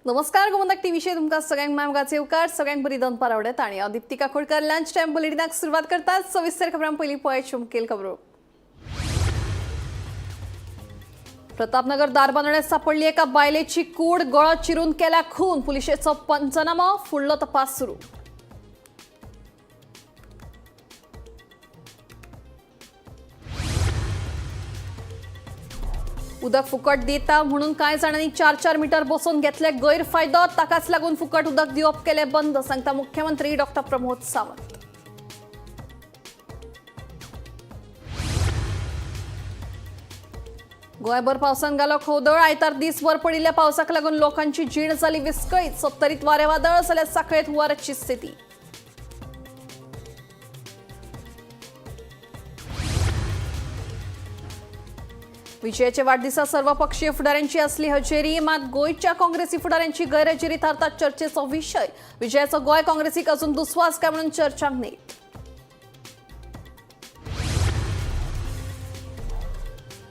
नमस्कार, गोमंतक टीव्हीचेर तुमकां सगळ्यांक मामगाचे येवकार. सगळ्यांक बरी दनपार आवडत आणि हांव दीप्ती काकोडकर. लंच टायम बुलेटिनाक सुरवात करतात. सविस्तर खबरां पयलीं पळयात मुखेल खबरो. प्रतापनगर दारबांदण्यात सापडली एका बायलेची कूड, गळो चिरून केला खून. पुलिशेचो पंचनामो, फुडलो तपास सुरू. उदक फुकट दिता म्हणून कांय जाणांनी 4-4 मीटर बसोवन घेतले गैरफायदो. ताकाच लागून फुकट उदक दिवप केलें बंद, सांगता मुख्यमंत्री डॉक्टर प्रमोद सावंत. गोंयभर पावसान घालो खवदळ. आयतार दीसभर पडिल्ल्या पावसाक लागून लोकांची जीण जाली विस्कळीत. सत्तरीत वारें वादळ जाल्यार सांखळेत हुंवाराची स्थिती. विजयाच्या वाढदिसा सर्व पक्षीय फुडाऱ्यांची असली हजेरी, मात गोंयच्या काँग्रेसी फुडाऱ्यांची गैरहजेरी थारतात चर्चेचो विशय. विजयाचो गोंय काँग्रेसीक अजून दुस्वास काय म्हणून चर्चांक नेट.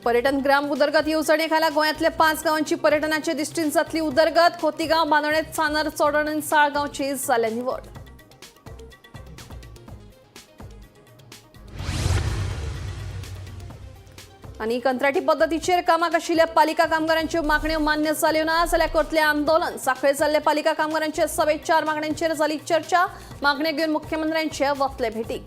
पर्यटन ग्राम उदरगत येवजणे खाला गोंयांतल्या 5 गावांची पर्यटनाच्या दृष्टीन जातली उदरगत. खोतीगांव, बांदोडें, चानर, चोडण आनी साळगांवची जाल्या निवड. आनी कंत्राटी पद्दतीचेर कामाक आशिल्ल्या पालिका कामगारांच्यो मागण्यो मान्य जाल्यो ना जाल्यार करतलें आंदोलन. सांखळे जाल्ले पालिका कामगारांचे सभेत 4 मागण्यांचेर जाली चर्चा. मागण्यो घेवन मुख्यमंत्र्यांचे वतले भेटीक.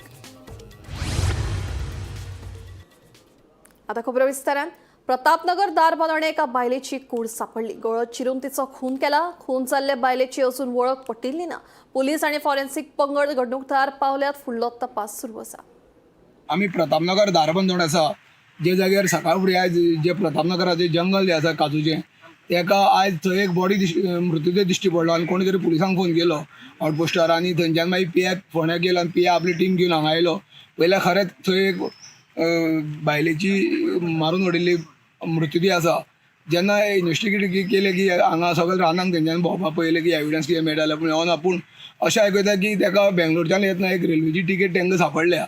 आता खबरो विस्तारान. प्रतापनगर दारबांदोडें एका बायलेची कूड सापडली. गळो चिरून तिचो खून केला. खून जाल्ले बायलेची अजून वळख पटिल्ली ना. पोलीस आनी फॉरेन्सिक पंगड घडणूक थळार पावल्यात. फुडलो तपास सुरू आसा. आमी प्रतापनगर धारबंदोड आसा, जे जाग्यार सकाळ फुडें आयज जे प्रतापनगराचें जंगल जें आसा काजूचें, तेका आयज थंय एक बॉडी मृतदेह दिश्टी पडलो आनी कोणी तरी पुलिसांक फोन केलो आउटपोस्टार आनी थंयच्यान मागीर पी I फोंड्या गेलो आनी पी I आपली टीम घेवन हांगा आयलो. पयल्यार खरेंच थंय एक बायलेची मारून उडयल्ली मृतदेह आसा. जेन्ना इन्वेस्टिगेट केलें की हांगा सगळें रानांक तेंच्यान भोंवपाक पळयलें की एविडन्स कितें मेळटा जाल्यार, पूण येवना. पूण अशें आयकता की तेका बेंगलोरच्यान येतना एक रेल्वेची तिकेट तांकां सांपडल्या.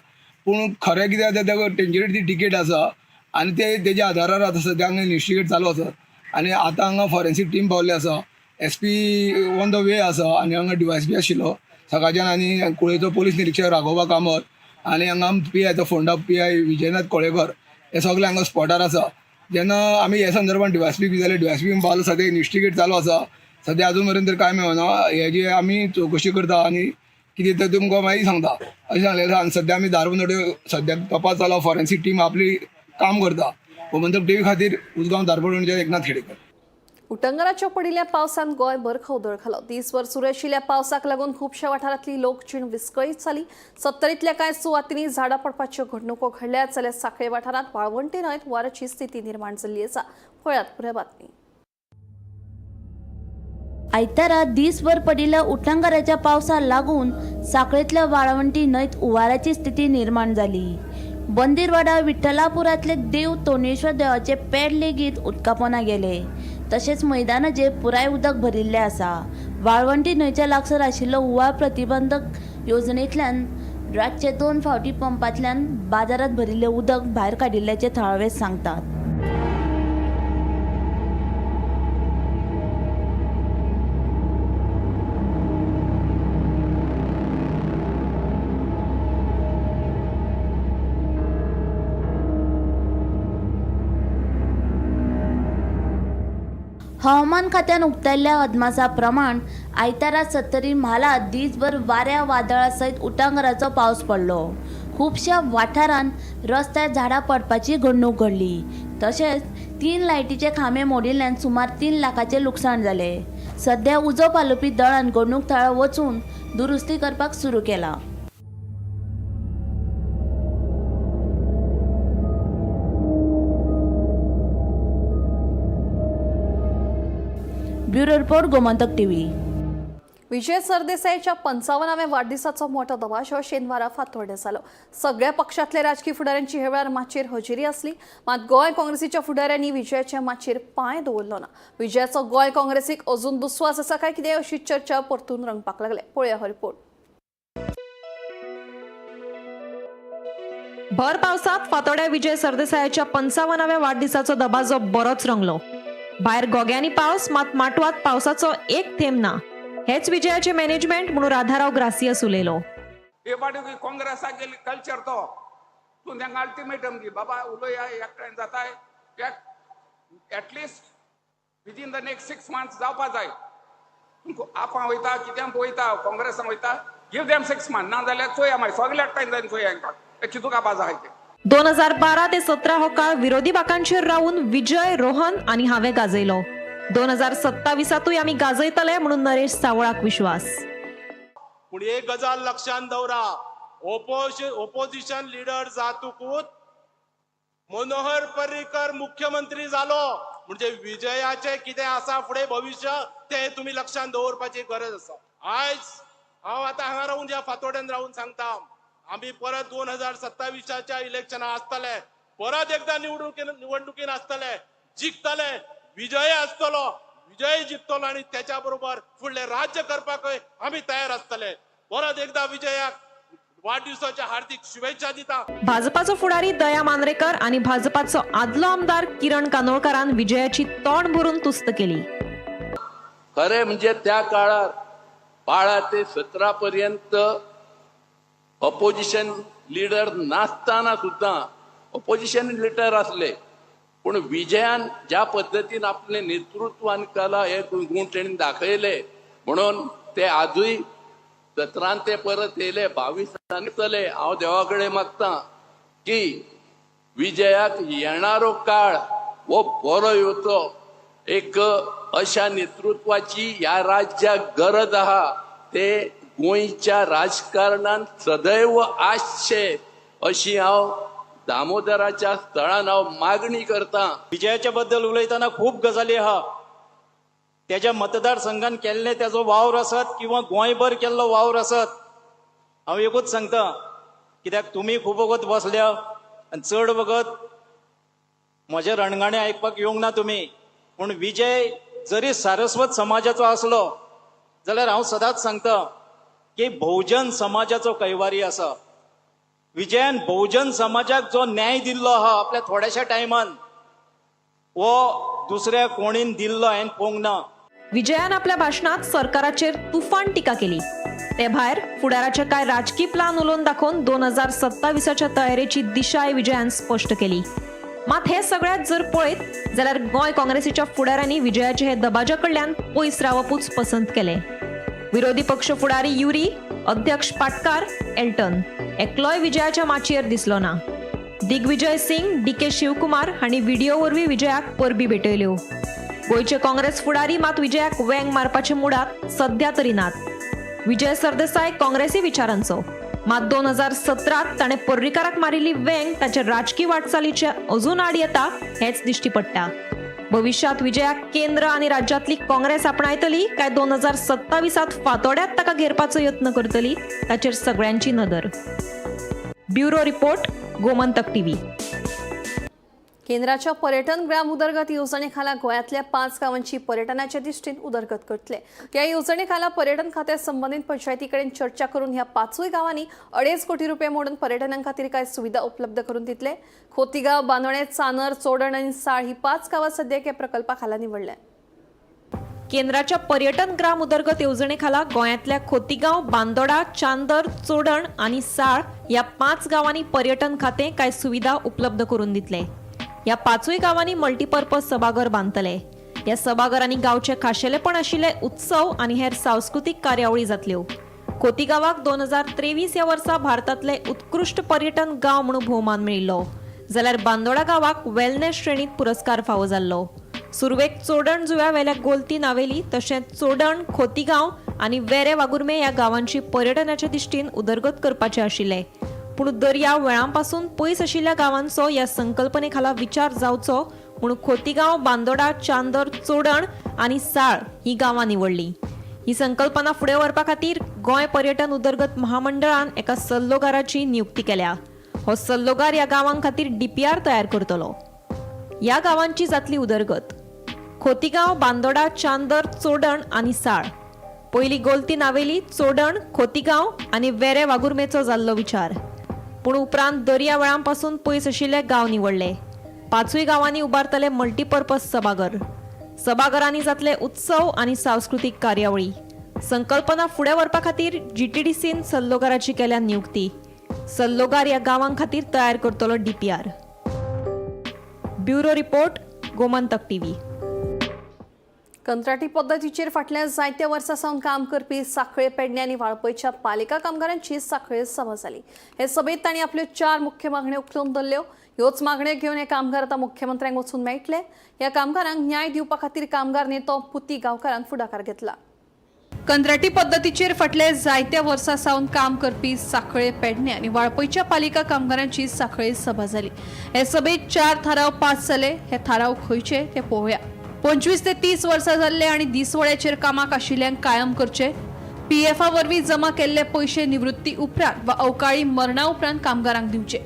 पूण खरें कितें आसा, तेका तेंचे कडेन ती तिकेट आसा आनी ते तेज्या आदारार आतां सद्या हांगा इन्वेस्टिगेट चालू आसा आनी आतां हांगा फॉरेन्सीक टीम पावल्ली आसा. S P on the way आसा आनी हांगा डिवायस पी आशिल्लो सकाळच्यान आनी कुळेचो पोलीस निरिक्षक राघोबा कामत आनी हांगा पी आयचो Ponda P I Vijaynath Kolekar हे सगळे हांगा स्पॉटार आसा. जेन्ना आमी हे संदर्भात डिवायस पी जाल्यार डिवायस पी पावलो. सद्या इन्वेस्टिगेट चालू आसा. सद्या अजून मेरेन तर कांय मेळना. हेजी आमी चवकशी करता आनी कितें तें तुमकां मागीर सांगता अशें सांगलें आसा. आनी सद्या आमी धारबंदोडे सद्याक तपास चालू, फॉरेन्सीक टीम आपली काम करता. गोमंतक टीव्ही खातीर उजगांव धारबंदोडचे एकनाथ खेडेकर. उटंगराच्या पडिल्ल्या पावसान गोंयभर खवदळ घालो. दीसभर सुरू आशिल्ल्या पावसाक लागून खुबश्या वाठारांतली लोकजीण विस्कळीत जाली. सत्तरींतल्या कांय सुवातींनी झाडां पडपाच्यो घडणुको घडल्यात, जाल्यार सांखळे वाठारांत वाळवंटी न्हंयत हुंवाराची स्थिती निर्माण जाल्ली आसा. पळयात पुराय बातमी. आयतारा दीसभर पडिल्ल्या उटंगाराच्या पावसाक लागून सांखळेंतल्या वाळवंटी न्हंयत हुंवाराची स्थिती निर्माण जाली. बंदीरवाडा विठ्ठलापुरांतले देव तोंडेश्वर देवाचे पेड लेगीत उदकापोना गेले. तशेंच मैदानाचेर पुराय उदक भरिल्लें आसा. वाळवंटी न्हंयच्या लागसार आशिल्लो हुंवार प्रतिबंधक येवजणेंतल्यान रातचे 2 फावटी पंपांतल्यान बाजारांत भरिल्लें उदक भायर काडिल्ल्याचें थळावे सांगतात. हवामान खात्यान उक्तायल्ल्या अदमासा प्रमाण आयतारा सत्तरी म्हालांत दीसभर वाऱ्या वादळा सयत उटंगाराचो पावस पडलो. खुबश्या वाठारांत रस्त्यार झाडां पडपाची घडणूक घडली. तशेंच 3 लायटीचे खांबे मोडिल्ल्यान सुमार 3 लाखाचें लुकसाण जालें. सध्या उजो पालोवपी दळान घडणूक थळार वचून दुरुस्ती करपाक सुरू केला. Bureau report, Gomantak TV. Vijay सरदेसायाच्या 55व्या वाढदिवसाचो मोठो दबाजो शेनवारा फातोड्डें जालो. सगळ्या पक्षांतल्या राजकी फुडाऱ्यांची ह्या वेळार माचयेर हजेरी आसली. मात गोंय काँग्रेसीच्या फुडाऱ्यांनी विजयाच्या माचयेर पांय दवरलो ना. विजयाचो गोंय काँग्रेसीक अजून दुस्वास आसा काय कितें अशी चर्चा परतून रंगपाक लागल्या. पळोवया हो रिपोर्ट. भर पावसात फातोड्या विजय सरदेसायाच्या 55व्या वाढदिवसाचो दबाजो बरोच रंगलो. भायर गोग्यांनी पावस, मात माटवात पावसाचो एक थेंब ना. हेच विजयाचे मॅनेजमेंट म्हणून राधाराव ग्रासियस उलयलो. हे पाटी काँग्रेसाक गेली कल्चर तो तूं तांकां अल्टिमेटम दी बाबा उलोया एकठांय जाताय at least within the next 6 months जावपा जाय. तूं आपां वयता, कित्यांक वयता, काँग्रेसाक वयता, गिव देम 6 मंथ्स, ना जाल्यार चोया मागीर सगळे एकठांय जावन चोया हांकां ते कितू कापा जाय ते. 2012 ते 17 हो काळ विरोधी बाकांचेर रावून विजय, रोहन आनी हांवें गाजयलो. 2027तूय आमी गाजयतले म्हणून नरेश सावळाक विश्वास. पूण एक गजाल लक्षात दवरा, ओपोजिशन लिडर जातकूच मनोहर पर्रीकर मुख्यमंत्री जालो म्हणजे विजयाचे कितें आसा फुडें भविश्य तें तुमी लक्षात दवरपाची गरज आसा. आयज हांव आतां हांगा रावून ह्या फातोड्यान रावून सांगता, आमी परत 2027च्या इलेक्शनाक आसतले, परत एकदां निवडणुकीन आसतले, जिखतले, विजय आसतलो, विजय जिखतलो आनी त्याच्या बरोबर फुडलें राज्य करपाकय आमी तयार आसतले. परत एकदा विजयाक वाढदिवसाच्या हार्दिक शुभेच्छा दिता. भाजपाचो फुडारी दया मांद्रेकर आनी भाजपाचो आदलो आमदार किरण कानोळकारान विजयाची तोंड भरून तुस्त केली. खरें म्हणजे त्या काळार 12 ते 17 पर्यंत अपोजिशन लिडर नासतना सुद्दां अपोजिशन लिडर आसले, पूण विजयान ज्या पद्दतीन आपलें नेतृत्व आनी कला हे गुण तेणी दाखयले म्हणून ते आजूय 17 ते परत येयले, 22 चले. हांव देवा कडेन मागता की विजयाक येणारो काळ हो बरो येवचो. एक अशा नेतृत्वाची ह्या राज्याक गरज आहा, ते गोंयच्या राजकारणान सदैव आसचे अशी हांव दामोदराच्या स्थळान हांव मागणी करता. विजयाच्या बद्दल उलयतना खूब गजाली आहा. त्याच्या मतदारसंघान केल्ले त्याचो वावर आसत किंवा गोंयभर केल्लो वावर आसत, हांव एकूच सांगता, कित्याक तुमी खूब वगत बसल्या आनी चड वगत म्हजें रणगाणें आयकपाक येवंक ना तुमी. पूण विजय जरी सारस्वत समाजाचो आसलो जाल्यार हांव सदांच सांगता की भोवजन समाजाचो कैवारी आसा. विजयान भोवजन समाजाक जो न्याय दिल्लो आहा आपल्या थोड्याशा टायमान, हो दुसऱ्या कोणीन दिल्लो हांवें पळोवंक ना. विजयान आपल्या भाशणात सरकाराचेर तुफान टिका केली. ते भायर फुडाराचे कांय राजकी प्लान उलोवन दाखोवन 2027च्या तयारेची दिशाय विजयान स्पश्ट केली. मात हे सगळ्यात जर पळयत जाल्यार गोंय काँग्रेसीच्या फुडाऱ्यांनी विजयाचे हे दबाज्या कडल्यान पयस रावपूच पसंत केले. विरोधी पक्ष फुडारी युरी, अध्यक्ष पाटकार, एल्टन एकलोय विजयाच्या माचयेर दिसलो ना. दिग्विजय सिंग, डी.के. शिवकुमार हांणी व्हिडिओ वरवीं विजयाक परबी भेटयल्यो. गोंयचे काँग्रेस फुडारी मात विजयाक वेंग मारपाचे मुडात सध्या तरी नात. विजय सरदेसाय काँग्रेसी विचारांचो, मात 2017 ताणें पर्रीकाराक मारिल्ली वेंग ताचे राजकी वाटचालीचे अजून आड येता हेच दिश्टी पडटा. भविष्यात विजयाक केंद्र आनी राज्यांतली काँग्रेस आपणायतली काय 2027 फातोड्यात ताका घेरपाचो यत्न करतली ताचेर सगळ्यांची नदर. Bureau report, Gomantak TV. केंद्राच्या पर्यटन ग्राम उदरगत येवजणेखाला गोंयांतल्या 5 गांवांची पर्यटनाच्या दृष्टीन उदरगत करतले. ह्या येवजणेखाला पर्यटन खात्या संबंदीत पंचायती कडेन चर्चा करून ह्या 5 गांवांनी 2.5 कोटी रुपये मोडून पर्यटना खातीर कांय सुविधा उपलब्ध करून दितले. खोतीगांव, बांदोडें, चानर, चोडण आनी साळ ही 5 गांवां सद्याक ह्या प्रकल्पा खाला निवडल्या. केंद्राच्या पर्यटन ग्राम उदरगत येवजणेखाला गोंयांतल्या खोतीगांव, बांदोडा, चांदर, चोडण आनी साळ ह्या 5 गांवांनी पर्यटन खातें कांय सुविधा उपलब्ध करून दितले. ह्या 5 गांवांनी मल्टीपर्पज सभाघर बांदतले. ह्या सभाघरांनी गांवचे खाशेलेपण आशिल्ले उत्सव आनी हेर सांस्कृतीक कार्यावळी जातल्यो. खोतीगांवाक 2023 ह्या वर्सा भारतांतले उत्कृश्ट पर्यटन गांव म्हणून भोवमान मेळिल्लो, जाल्यार बांदोडा गांवाक वेलनेस श्रेणीत पुरस्कार फावो जाल्लो. सुरवेक चोडण जुव्या वेल्या गोलती नावेली तशेंच चोडण, खोतीगांव आनी वेरे वागुर्मे ह्या गांवांची पर्यटनाच्या दृश्टीन उदरगत करपाचे आशिल्ले. पूण दर्या वेळांपासून पयस आशिल्ल्या गांवांचो ह्या संकल्पने खाला विचार जावचो म्हूण खोतीगांव, बांदोडा, चांदर, चोडण आनी साळ ही गांवां निवडली. ही संकल्पना फुडें व्हरपा खातीर गोंय पर्यटन उदरगत महामंडळान एका सल्लोगाराची नियुक्ती केल्या. हो सल्लोगार ह्या गांवां खातीर डीपीआर तयार करतलो. ह्या गांवांची जातली उदरगत. खोतीगांव, बांदोडा, चांदर, चोडण आनी साळ. पयली गोलती नावेली, चोडण, खोतीगांव आनी वेरे वागुर्मेचो जाल्लो विचार, पूण उपरांत दर्या वेळांपासून पयस आशिल्ले गांव निवडले. 5 गांवांनी उबारतले मल्टीपर्पज सभाघर. सभाघरांनी जातले उत्सव आनी सांस्कृतीक कार्यावळी. संकल्पना फुडें व्हरपा खातीर जीटीडीसीन सल्लोगाराची केल्या नियुक्ती. सल्लोगार ह्या गांवां खातीर तयार करतलो DPR. Bureau report, Gomantak TV. कंत्राटी पद्दतीचेर फाटल्या जायत्या वर्सां सावन काम करपी सांखळे, पेडणे आनी वाळपयच्या पालिका कामगारांची सांखळे सभा जाली. हे सभेत तांणी आपल्यो 4 मुख्य मागण्यो उखलून धरल्यो. ह्योच मागण्यो घेवन हे कामगार आतां मुख्यमंत्र्यांक वचून मेळटले. ह्या कामगारांक न्याय दिवपा खातीर कामगार नेतो पुती गांवकारान फुडाकार घेतला. कंत्राटी पद्दतीचेर फाटल्या जायत्या वर्सां सावन काम करपी सांखळे, पेडणे आनी वाळपयच्या पालिका कामगारांची सांखळे सभा जाली. हे सभेत 4 थाराव पास जाले. हे थाराव खंयचे ते पळोवया. 25 ते 30 वर्सां जाल्ले आनी दिसवड्याचेर कामाक आशिल्ल्यांक कायम करचे. पीएफा वरवीं जमा केल्ले पयशे निवृत्ती उपरांत वा अवकाळी मरणा उपरांत कामगारांक दिवचे.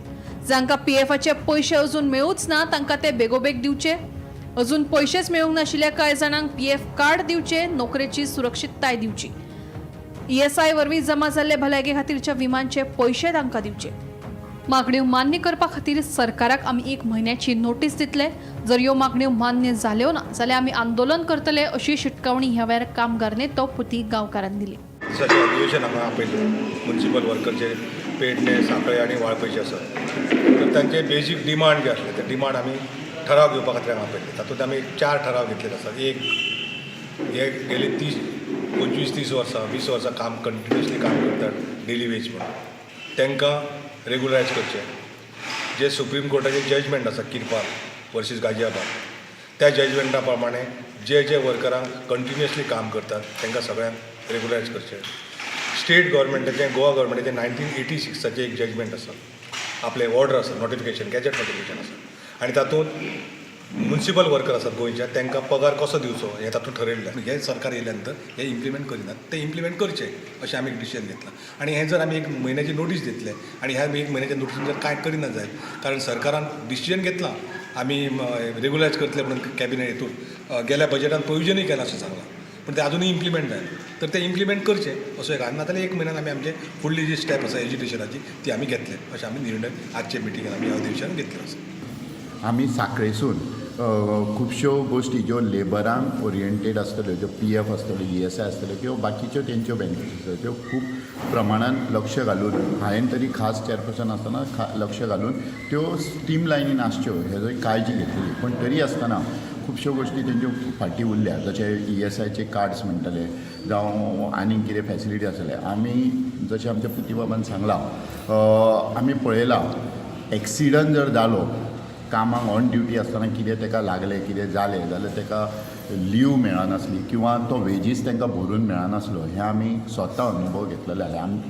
जांकां पीएफाचे पयशे अजून मेळूच ना तांकां ते बेगोबेग दिवचे. अजून पयशेच मेळूंक नाशिल्ल्या कांय जाणांक पीएफ कार्ड दिवचे. नोकरेची सुरक्षितताय दिवची. ईएसआय वरवीं जमा जाल्ले भलायके खातीरच्या विमांचे पयशे तांकां दिवचे. मागण्यो मान्य करपा खातीर सरकाराक आमी 1 म्हयन्याची नोटीस दितले. जर ह्यो मागण्यो मान्य जाल्यो ना जाल्यार आमी आंदोलन करतले अशी शिटकावणी ह्या वेळार कामगार नेतो पुती गांवकारान दिली. दिसाचें अधिवेशन हांगा आपयलें मुन्सिपल वर्करचे पेडणे, सांखळे आनी वाळपयचे आसा. तर तांचे बेजीक डिमांड जे आसले ते डिमांड आमी ठराव घेवपा खातीर हांगा आपयले. तातूंत आमी 4 ठराव घेतलेले आसात. एक, हे गेले 30 25 30 वर्सां 20 वर्सां काम कंटिन्युअसली काम करतात डेली वेज म्हणून, तांकां रेगुलरायज करचें. जे सुप्रीम कोर्टाचें जजमेंट आसा किरपाल वर्सीस गाजियाबाद, त्या जजमेंटा प्रमाणे जे जे वर्करांक कंटिन्युअसली काम करतात तांकां सगळ्यांक रेगुलरायज करचें. स्टेट गव्हर्मेंटाचें, गोवा गव्हर्मेंटाचें 1986 एक जजमेंट आसा, आपलें ऑर्डर आसा, नोटिफिकेशन, गॅजेट नोटिफिकेशन आसा आनी तातूंत मुन्सिपल वर्कर आसात गोंयच्या, तांकां पगार कसो दिवचो हें तातूंत ठरयल्लें. हें सरकार येयल्या नंतर हें इम्प्लिमेंट करिनात, तें इम्प्लिमेंट करचें अशें आमी एक डिसिजन घेतलां. आनी हें जर आमी 1 म्हयन्याची नोटीस दितले आनी ह्या 1 म्हयन्याच्या नोटीसीन जर कांय करिना जायत, कारण सरकारान डिसिजन घेतलां आमी रेगुलरायज करतले म्हणून कॅबिनेट हितून गेल्या बजेटान प्रोविजनूय केलां अशें सांगलां, पूण तें आजुनूय इम्प्लिमेंट जायना, तर तें इम्प्लिमेंट करचें असो एक. आनी नाजाल्यार 1 म्हयन्यान आमी आमचे फुडली जी स्टेप आसा एज्युकेशनाची ती आमी घेतले अशें आमी निर्णय आजचे मिटिंगेन आमी ह्या अधिवेशनान घेतले आसा. आमी सांखळेसून खुबश्यो गोश्टी ज्यो लेबरांक ओरिएंटेड आसतल्यो, ज्यो पीएफ आसतल्यो, ईएसआय आसतल्यो किंवा बाकीच्यो तेंच्यो बेनिफिट्स आसतल्यो, त्यो खूब प्रमाणान लक्ष घालून हांवें तरी खास चेअरपर्सन आसतना लक्ष घालून त्यो स्ट्रीम लायनीन आसच्यो हेजो काळजी घेतलेली. पूण तरी आसतना खुबश्यो गोश्टी तेंच्यो फाटीं उरल्या, जशे ईएसआयचे कार्ड्स म्हणटले जावं आनीक कितें फॅसिलिटी आसतले. आमी जशें आमच्या पुतीबाबान सांगलां, आमी पळयलां एक्सिडंट जर जालो कामाक ऑन ड्युटी आसतना, कितें ताका लागलें, कितें जालें जाल्यार ताका लीव मेळनासली किंवा तो वेजीस तांकां भरून मेळनासलो. हें आमी स्वता अनुभव घेतलेले.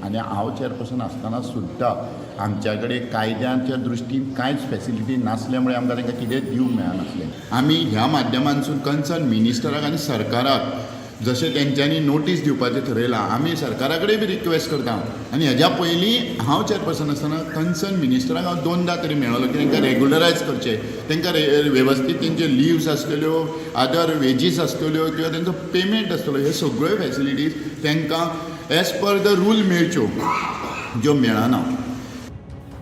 आनी हांव चेअरपर्सन आसतना सुद्दां आमच्या कडेन कायद्याच्या दृश्टीन कांयच फॅसिलिटी नासल्या मुळे आमकां तांकां कितेंच दिवंक मेळनासलें. आमी ह्या माध्यमांतसून कन्सर्न मिनिस्टराक आनी सरकाराक जशें तेंच्यांनी नोटीस दिवपाचें थरयलां, आमी सरकारा कडेन बी रिक्वेस्ट करता. आनी हेज्या पयलीं हांव चेअरपर्सन आसतना कन्सर्न मिनिस्टराक हांव 2दा तरी मेळ्ळो की तांकां रेगुलरायज करचें, तांकां वेवस्थीत तेंच्यो लिव्स आसतल्यो, अदर वेजीस आसतल्यो किंवा तेंचो पेमेंट आसतलो, हे सगळ्यो फॅसिलिटीज तांकां एज पर the rule मेळच्यो, ज्यो मेळना.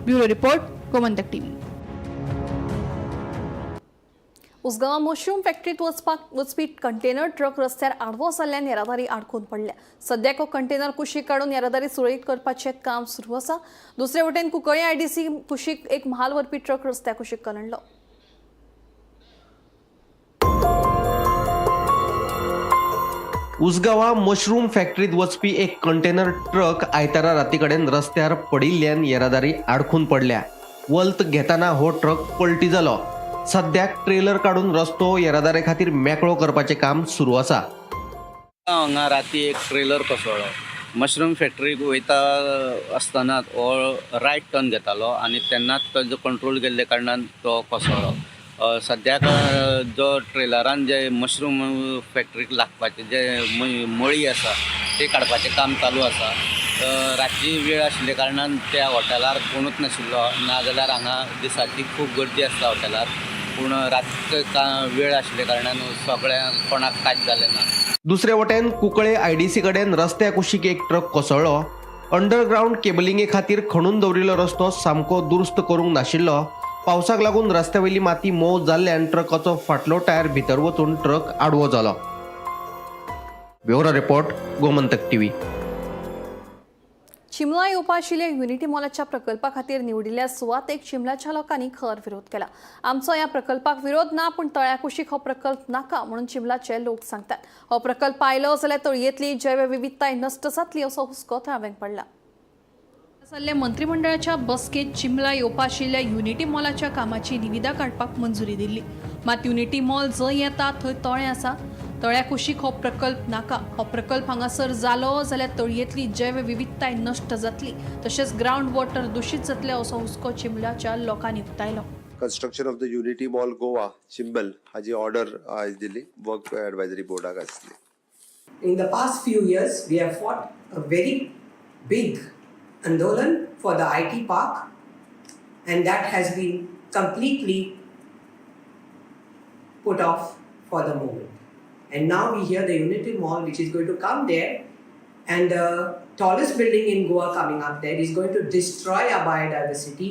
Bureau report, Gomantak TV. उसगांवां mushroom फॅक्टरीत वचपी कंटेनर ट्रक रस्त्यार आडवो जाल्ल्यान येरादारी आडकून पडल्या. सद्याक हो कंटेनर कुशीक काडून येरादारी सुरळीत करपाचें काम सुरू आसा. दुसरे वटेन कुंकळ्ळी आयडीसी कुशीक एक म्हाल व्हरपी ट्रक रस्त्या कुशीक कलंडलो. उसगांवां मशरूम फॅक्टरीत वचपी एक कंटेनर ट्रक आयतारा राती कडेन रस्त्यार पडिल्ल्यान येरादारी आडखून पडल्या. वल्त घेतना हो ट्रक पलटी जालो. सद्याक ट्रेलर काडून रस्तो येरादारी खातीर मेकळो करपाचें काम सुरू आसा. हांगा राती एक ट्रेलर कोसळ्ळो. मशरूम फॅक्टरीक वयता आसतना हो रायट टर्न घेतालो आनी तेन्नाच ताजो कंट्रोल गेल्ले कारणान तो कोसळ्ळो. सद्याक जो ट्रेलरान जे मशरूम फॅक्टरीक लागपाचे जे मळी आसा ते काडपाचें काम चालू आसा. रातची वेळ आशिल्ल्या कारणान त्या हॉटेलार कोणूच नाशिल्लो, नाजाल्यार हांगा दिसाची खूब गर्दी आसता हॉटेलार, पूण रातचो वेळ आशिल्ल्या कारणान सगळ्यांक कोणाक कांयच जालें ना. दुसरे वटेन कुंकळे आयडीसी कडेन रस्त्या कुशीक एक ट्रक कोसळ्ळो. अंडरग्रावंड केबलिंगे खातीर खणून दवरिल्लो रस्तो सामको दुरुस्त करूंक नाशिल्लो. पावसाक लागून रस्त्या वयली माती मोव जाल्ल्यान ट्रकाचो फाटलो टायर भितर वचून ट्रक आडवो जालो. Bureau report, Gomantak TV. Chimla येवपा आशिल्ल्या युनिटी मॉलाच्या प्रकल्पा खातीर निवडिल्ल्या सुवातेक चिंबलाच्या लोकांनी खर विरोध केला. आमचो ह्या प्रकल्पाक विरोध ना, पूण तळ्या कुशीक हो प्रकल्प नाका म्हणून चिंबलाचे लोक सांगतात. हो प्रकल्प आयलो जाल्यार तळयेंतली जैवविविधताय नश्ट जातली असो हुस्को थळाव्यांक पडला. जाल्ले मंत्रिमंडळाच्या बसकेंत चिंबला येवपा आशिल्ल्या युनिटी मॉलाच्या कामाची निविदा काडपाक मंजुरी दिल्ली. मात युनिटी मॉल जंय येता थंय तळें आसा. तळ्या कुशीक हो प्रकल्प नाका. हो प्रकल्प हांगासर जालो जाल्यार तळयेंतली जैवविविधताय नश्ट जातली, तशेंच ग्रावंड वॉटर दुशीत जातलें असो हुस्को चिंबलाच्या लोकांनी उक्तायलो. Construction of the Unity Mall Goa Chimbel हाजी ऑर्डर आयज दिली वर्क एडवायजरी बोर्डाक आसली. In the past few years, we have fought a very big andolan for the IT park, and that has been completely put off for the moment. And now we hear the Unity Mall, which is going to come there, and the tallest building in Goa coming up there is going to destroy our biodiversity,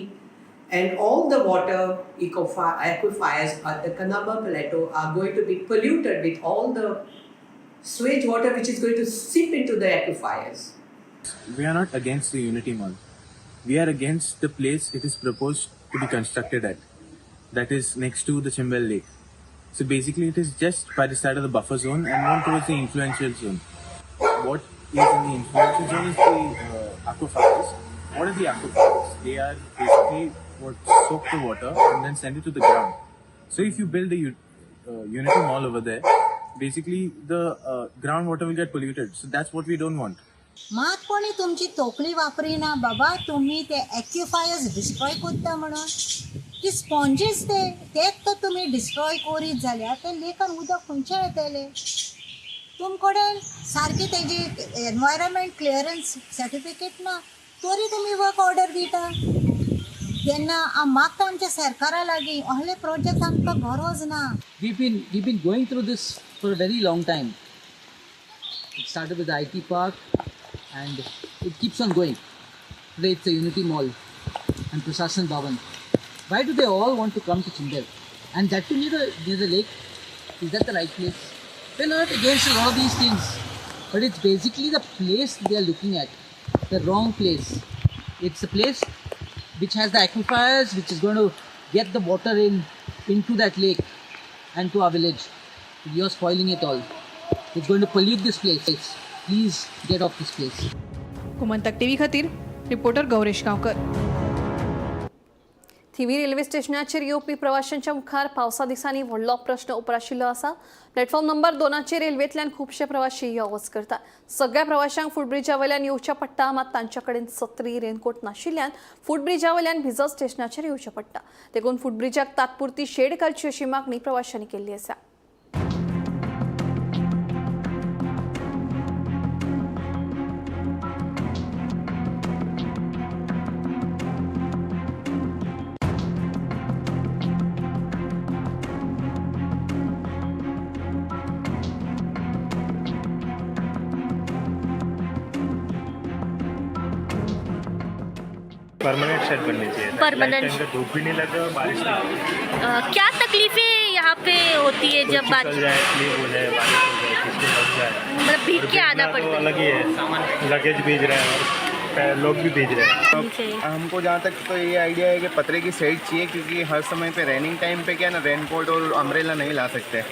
and all the water aquifers at the Kanaba Plateau are going to be polluted with all the sewage water which is going to seep into the aquifers. We are not against the Unity Mall. We are against the place it is proposed to be constructed at. That is next to the Chimbel Lake. So basically, it is just by the side of the buffer zone and more towards the influential zone. What is in the influential zone is the aquifers. What are the aquifers? They are basically what soak the water and then send it to the ground. So if you build a Unity Mall over there, basically the groundwater will get polluted. So that's what we don't want. मात कोणी तुमची तोकली वापरिना बाबा, तुम्ही ते एक्युफायर्स destroy करता म्हणून ती स्पॉन्जीस ते तेच तर तुमी डिस्ट्रॉय करीत जाल्यार ते लेकान उदक खंयचें येतलें? तुम कडेन सारकी तेजी एनवायरमेंट क्लियरन्स सर्टिफिकेट ना, तरी तुमी वर्क ऑर्डर दिता तेन्ना हांव मागता आमच्या सरकारा लागीं असले प्रोजेक्ट आमकां गरज ना. We've been going through this for a very long time. It started with the IT park, and it keeps on going. Today it's a Unity Mall and Prashasan Bhavan. Why do they all want to come to Chimbel? And that too near the lake? Is that the right place? We're not against a lot of these things, but it's basically the place they are looking at, the wrong place. It's a place which has the aquifers, which is going to get the water in into that lake and to our village. You're spoiling it all. It's going to pollute this place. Please get off this place. Gomantak TV खातीर reporter Gauresh Gaonkar. थिवी railway स्टेशनाचेर येवपी प्रवाशांच्या मुखार पावसा दिसांनी व्हडलो प्रश्न उप्राशिल्लो आसा. प्लॅटफॉर्म नंबर 2चेर रेल्वेंतल्यान खुबशे प्रवाशी यो वच करतात. सगळ्या प्रवाशांक फुटब्रिजा वयल्यान येवचें पडटा, मात तांचे कडेन सत्री रेनकोट नाशिल्ल्यान फुटब्रिजा वयल्यान भिजत स्टेशनाचेर येवचें पडटा. देखून फुटब्रिजाक तात्पुरती शेड घालची अशी मागणी प्रवाशांनी केल्ली आसा. परमानेंट शेड बननी चाहिए। परमानेंट। लाइफ टाइम का धूप भी नहीं लगे और बारिश नहीं लगे। क्या तकलीफें यहाँ पे होती है जब कोई बारिश फिसल जाए, स्लिप हो जाए, बारिश हो जाए, किसको लग जाए, मतलब भीग और के आना भीगना तो पड़ता है। अलग ही है, लगेज भीज रहा है और लोग भी भीज रहे हैं। हमको जहाँ तक तो ये आइडिया है कि पतरे की शेड चाहिए, क्योंकि हर समय पे रेनिंग टाइम पे क्या है ना, रेनकोट और अम्ब्रेला नहीं ला सकते।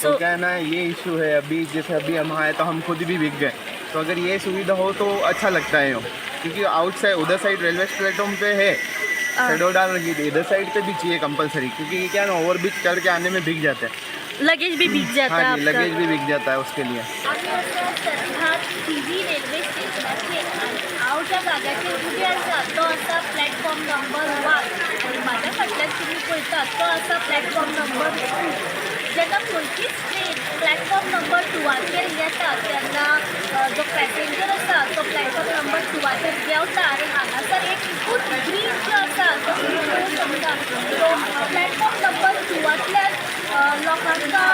तो क्या है ना, ये इशू है अभी। जैसे अभी हम आए तो हम खुद भी भीग गए, तो अगर ये सुविधा हो तो अच्छा लगता है यूँ, क्योंकि आउटसाइड उधर साइड रेलवे प्लेटफॉर्म पे है, शेडो डाल रखी थी, इधर साइड पे भी चाहिए कंपलसरी, क्योंकि ये क्या है ना, ओवर ब्रिज चढ़ के आने में भीग जाते हैं। लगेज भी भीग जाता है हाँ जी। आपका। लगेज भी भीग जाता है उसके लिए। आमी आसा सध्या थिवी रेल्वे स्टेशनाचेर आनी हांव ज्या जाग्याचेर उबें आसा तो आसा प्लॅटफॉर्म नंबर 1 आनी म्हाज्या फाटल्यान तुमी पळयतात तो आसा प्लॅटफॉर्म नंबर 2. जेन्ना खंयचीच ट्रेन प्लॅटफॉर्म नंबर 2चेर येता तेन्ना जो पॅसेंजर आसा तो प्लॅटफॉर्म नंबर 2चेर देंवता आनी हांगासर एक एकूच ब्रीज जो आसा तो तुमी पळोवंक शकता. तो प्लॅटफॉर्म नंबर 2तल्यान लोकांकां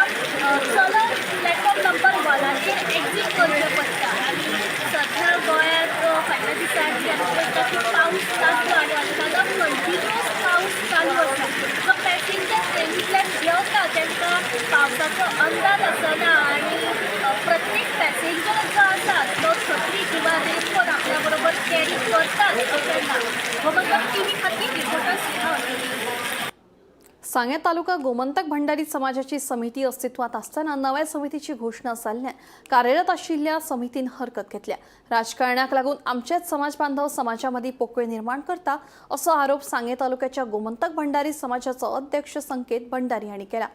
चलत प्लॅटफॉर्म नंबर 1चेर एक्जीट करचें पडटा. आनी सध्या गोंयांत फाटल्या दिसांनी आमी पळयता की पावस लागलो आनी अचानक कंटिन्युअस पावस चालू आसा. सांगें तालुका गोमंतक भंडारी समाजाची समिती अस्तित्वात असताना नव्या समितीची घोषणा जाल्ल्यान कार्यरत आशिल्ल्या समितीन हरकत घेतल्या. राजकारणाक लागून आमचेच समाज बांधव समाजामध्ये पोकळी निर्माण करता असो आरोप सांगें तालुक्याच्या गोमंतक भंडारी समाजाचो अध्यक्ष संकेत भंडारी हांणी केला.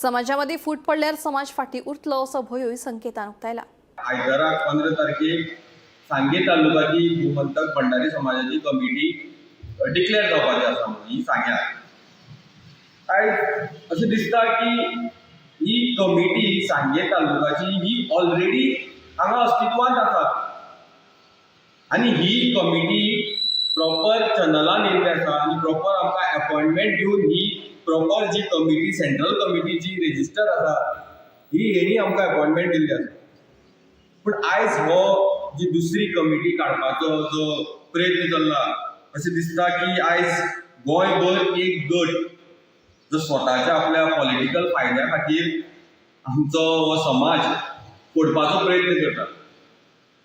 समाजामध्ये फूट पडल्यार समाज फाटी उरतलो असो भंयूय संकेतान उक्तायला. आयताराक 15 तारखेक सांगें तालुकाची गोमंतक भंडारी समाजाची कमिटी डिक्लेअर जावपाची आसा म्हणून ही सांग्यार. आयज अशें दिसता की ही कमिटी सांगें तालुकाची ही ऑलरेडी हांगा अस्तित्वांत आसा आनी ही कमिटी प्रॉपर चॅनलान येयल्ली आसा आनी प्रॉपर आमकां एपॉयंटमेंट दिवन ही प्रॉपर जी कमिटी सेंट्रल कमिटी जी रेजिस्टर आसा ही हेणी आमकां एपॉयंटमेंट दिल्ली आसा. पूण आयज हो जी दुसरी कमिटी काडपाचो जो प्रयत्न चल्ला अशें दिसता की आयज गोंयभर एक गट जो स्वताच्या आपल्या पॉलिटिकल फायद्या खातीर आमचो हो समाज फोडपाचो प्रयत्न करता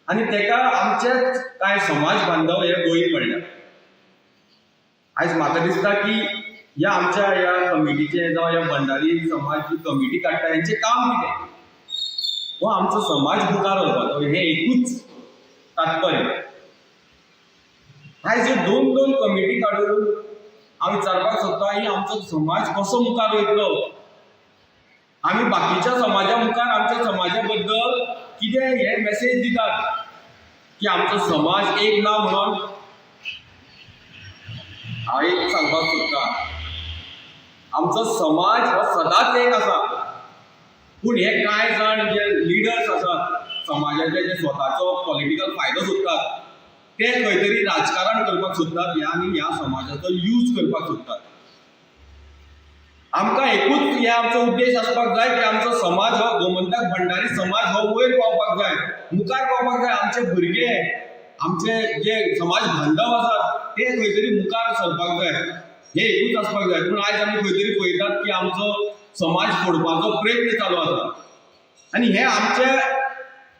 आनी तेका आमचेच कांय समाज बांधव हे बळी पडल्या. आयज म्हाका दिसता की ह्या आमच्या ह्या कमिटीचें जावं ह्या भंडारी समाज जी कमिटी काडटा हेंचें काम कितें, हो आमचो समाज मुखार व्हरपाचो हें एकूच तात्पर्य. आयज ह्यो दोन दोन कमिटी काडून हांव विचारपाक सोदता ही आमचो समाज कसो मुखार वयतलो? आमी बाकीच्या समाजा मुखार आमच्या समाजा बद्दल कितें हे मेसेज दितात की आमचो समाज एक ना म्हणून? हांव एक सांगपाक सोदता, आमचो समाज हो सदांच एक आसा, पूण हे कांय जाण जे लिडर्स आसात समाजाचे जे स्वताचो पॉलिटिकल फायदो सोदतात ते खंय तरी राजकारण करपाक सोदतात ह्या आनी ह्या समाजाचो यूज करपाक सोदतात. आमकां एकूच हे आमचो उद्देश आसपाक जाय की आमचो समाज हो गोमंतक भंडारी समाज हो वयर पावपाक जाय, मुखार पावपाक जाय. आमचे भुरगे, आमचे जे समाज बांधव आसात ते खंय तरी मुखार सरपाक जाय, हे एकूच आसपाक जाय. पूण आयज आमी खंय तरी पळयतात की आमचो समाज फोडपाचो प्रयत्न चालू आसा आनी हे आमचे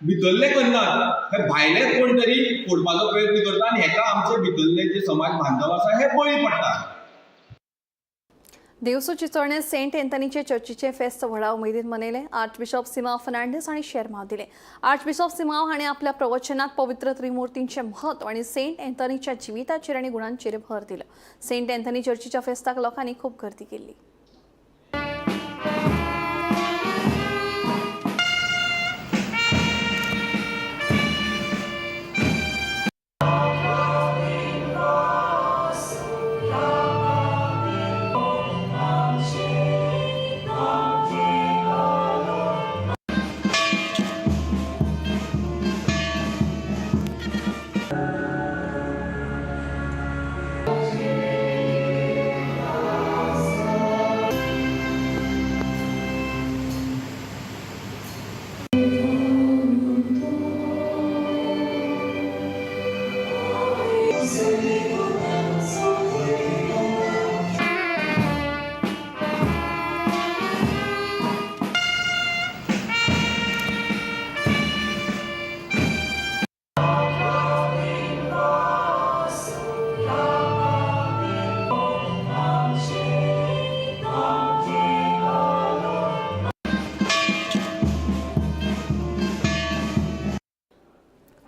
भितरले करनात, हे भायले कोण तरी फोडपाचो प्रयत्न करता आनी हेका आमचे भितरले जे समाज बांधव आसा हे बळी पडटा. देवसू चिचोणे सेंट एंथनीचे चर्चीचे फेस्त व्हडा उमेदीन मनयले. आर्चबिशप सिमाव फर्नांडीस हांणी शेरमाव दिले. आर्चबिशप सिमाव हांणी आपल्या प्रवचनात पवित्र त्रिमूर्तींचे म्हत्व आनी सेंट एंथनीच्या जिविताचेर आनी गुणांचेर भर दिलो. सेंट एंथनी चर्चीच्या फेस्ताक लोकांनी खूब गर्दी केल्ली.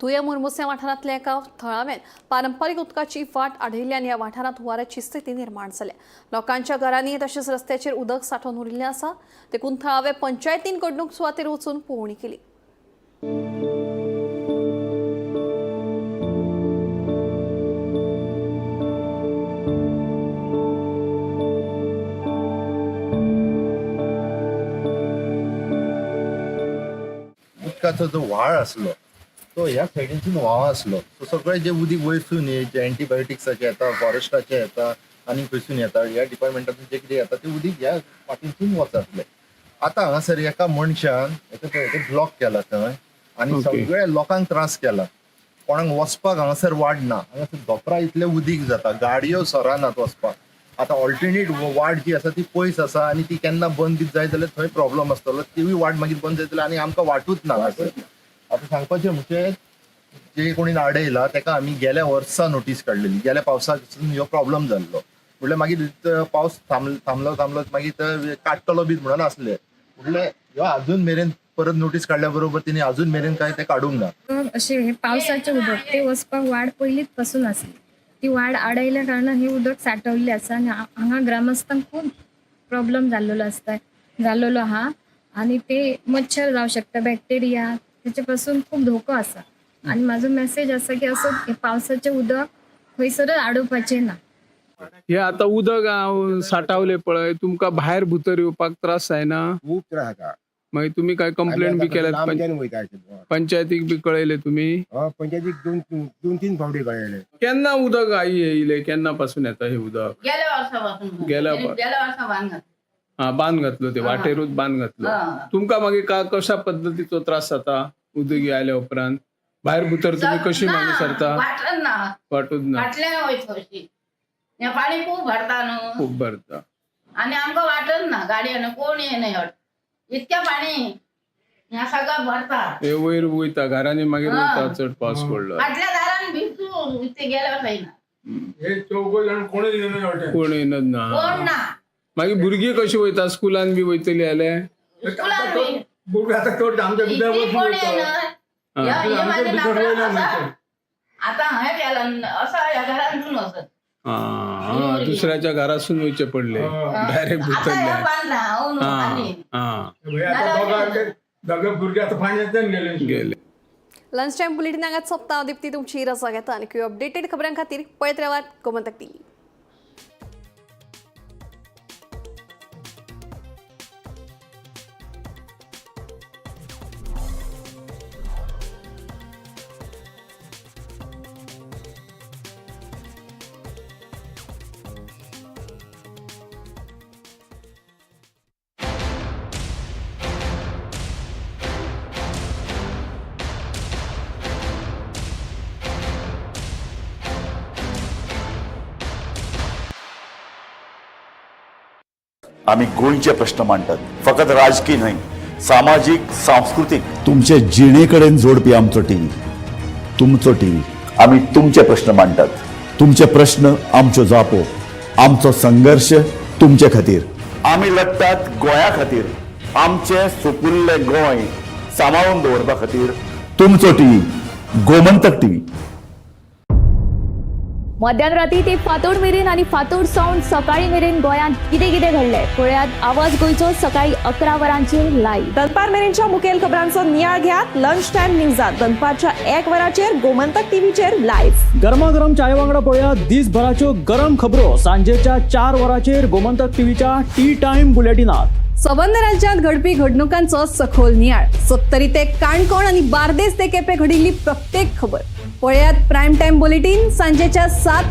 तुया मुरमुस्या वाठारांतल्या एका थळाव्यान पारंपारीक उदकाची वाट आडयिल्ल्यान ह्या वाठारांत हुंवाराची स्थिती निर्माण जाल्या. लोकांच्या घरांनी तशेंच रस्त्याचेर उदक सांठोवन उरिल्लें आसा. देखून थळाव्या पंचायतीन घडणूक सुवातेर वचून पळोवणी केली. उदकाचो जो व्हाळ आसलो तो ह्या सायडीनसून व्हांव आसलो, सो सगळे जे उदीक वयरसून जे एंटीबायोटिक्साचे येता, फॉरेस्टाचे येता आनी खंयसून येता, ह्या डिपार्टमेंटातून जे कितें येता ते उदीक ह्या वाटेनसून वचतले. आतां हांगासर एका मनशान ब्लॉक केला थंय आनी सगळ्या लोकांक त्रास केला. कोणाक वचपाक हांगासर वाट ना, हांगासर धोपरा इतलें उदीक जाता, गाडयो सरानात वचपाक. आतां ऑल्टरनेट वाट जी आसा ती पयस आसा आनी ती केन्ना बंद बीत जायत जाल्यार थंय प्रॉब्लम आसतलो, तिवूय वाट मागीर बंद जातली आनी आमकां वाटूच ना. आतां सांगपाचें म्हणजे जे कोणी आडयला तेका आमी गेल्या वर्सा नोटीस काडलेली, गेल्या पावसाक ह्यो प्रॉब्लम जाल्लो. म्हणल्यार मागीर पावस थांबलो थांबलो मागीर ते काडटलो बी म्हणून आसले. म्हणल्यार ह्यो अजून मेरेन परत नोटीस काडल्या बरोबर तिने अजून मेरेन काय ते काडूंक ना. अशें हें पावसाचें उदक तें वचपाक वाड पयलींच पासून आसली, ती वाड आडयल्या कारणान हें उदक सांठवल्लें आसा आनी हांगा ग्रामस्थांक खूब प्रॉब्लम जाल्लेलो आसता जाल्लेलो आहा आनी ते मच्छर जावं शकता, बॅक्टेरिया, तेचे पासून खूब धोको आसा. आनी म्हाजो मेसेज आसा की असो हें पावसाचें उदक खंयसरच आडोवपाचें ना. हे आता उदक साठावले पळय, तुमकां भायर भितर येवपाक त्रास जायना? खूब त्रास जाता. मागीर तुमी काय कंप्लेन बी केल्यात? पंचायतीक बी कळयले तुमी? पंचायतीक दोन तीन फावटी कळयले. केन्ना उदक आई येयले, केन्ना पासून येता हे उदक? गेल्या वर्सापासून. गेल्या गेल्या वर्सा बांद घातलं. हा, बांद घातलो, ते वाटेरूच बांद घातलो. तुमकां मागीर का कशा पद्दतीचो त्रास जाता उदक आयल्या उपरांत? भायर भितर तुमी कशी मागीर सरता? वाटच ना. वाटूच ना. फाटल्यान वयता अशी, हें पाणी खूब भरता न्हू. खूब भरता. आनी आमकां वाटच ना, गाडयेन कोण येना ह्या इतकें पाणी ह्या सगळं भरता. हे वयर वयता घरांनी, मागीर वयता चड पावस पडलो. फाटल्या दारान भिजू ते गेल्या वर्सा. हे चौग जाण कोणूच येना, कोण येनच ना. कोण ना. मागीर भुरगीं कशी वयता स्कुलान बी वयतली जाल्यार? स्कुलान बी. आतां चड आमच्या इतली कोण येना. हे माझे नातरां आसा. आतां हांवें केला असा ह्या घरांतून वचत. हा, दुसऱ्याच्या घरासून वयचे पडले डायरेक्ट आतां भितरले. ह्या बांदला हांव न्हू आनी दोगे भुरगे आतां पाणयेंतल्यान गेले गेले. लंच टायम बुलेटिन हांगाच सोंपता. हांव दीप्ती तुमची रजा घेता आनी अपडेटेड खबरां खातीर पळयत रावात गोमंतक टीव्ही. आमी गोंयचे प्रश्न मांडटात, फकत राजकीय न्हय, सामाजीक, सांस्कृतीक, तुमचे जिणे कडेन जोडपी आमचो टीव्ही, तुमचो टीव्ही. आमी तुमचे प्रश्न मांडटात, तुमचे प्रश्न आमच्यो जापो, आमचो संघर्श तुमचे खातीर. आमी लडटात गोंया खातीर, आमचें सुपुल्लें गोंय सांबाळून दवरपा खातीर. तुमचो टीव्ही, गोमंतक टीव्ही. मध्यान राती ते फांतोड मेरेन आनी फांतोड सावन सकाळी मेरेन गोंयांत कितें कितें घडलें पळयात आवाज गोंयचो सकाळी 11 वरांचेर लायव्ह. दनपार मेरेनच्या मुखेल खबरांचो नियाळ घेयात लंच टायम न्यूजात दनपारच्या 1 वराचेर गोमंतक टीव्हीचेर लायव्ह. गरमागरम चाय वांगडा पळया दिसभराच्यो गरम खबरो सांजेच्या 4 वरांचेर गोमंतक टीव्हीच्या टी टायम बुलेटिनात. सबंद राज्यांत घडपी घडणुकांचो सखोल नियाळ, सत्तरी ते काणकोण आनी बार्देस ते केपें घडिल्ली प्रत्येक खबर पळयात प्रायम टायम बुलेटीन सांजेच्या 7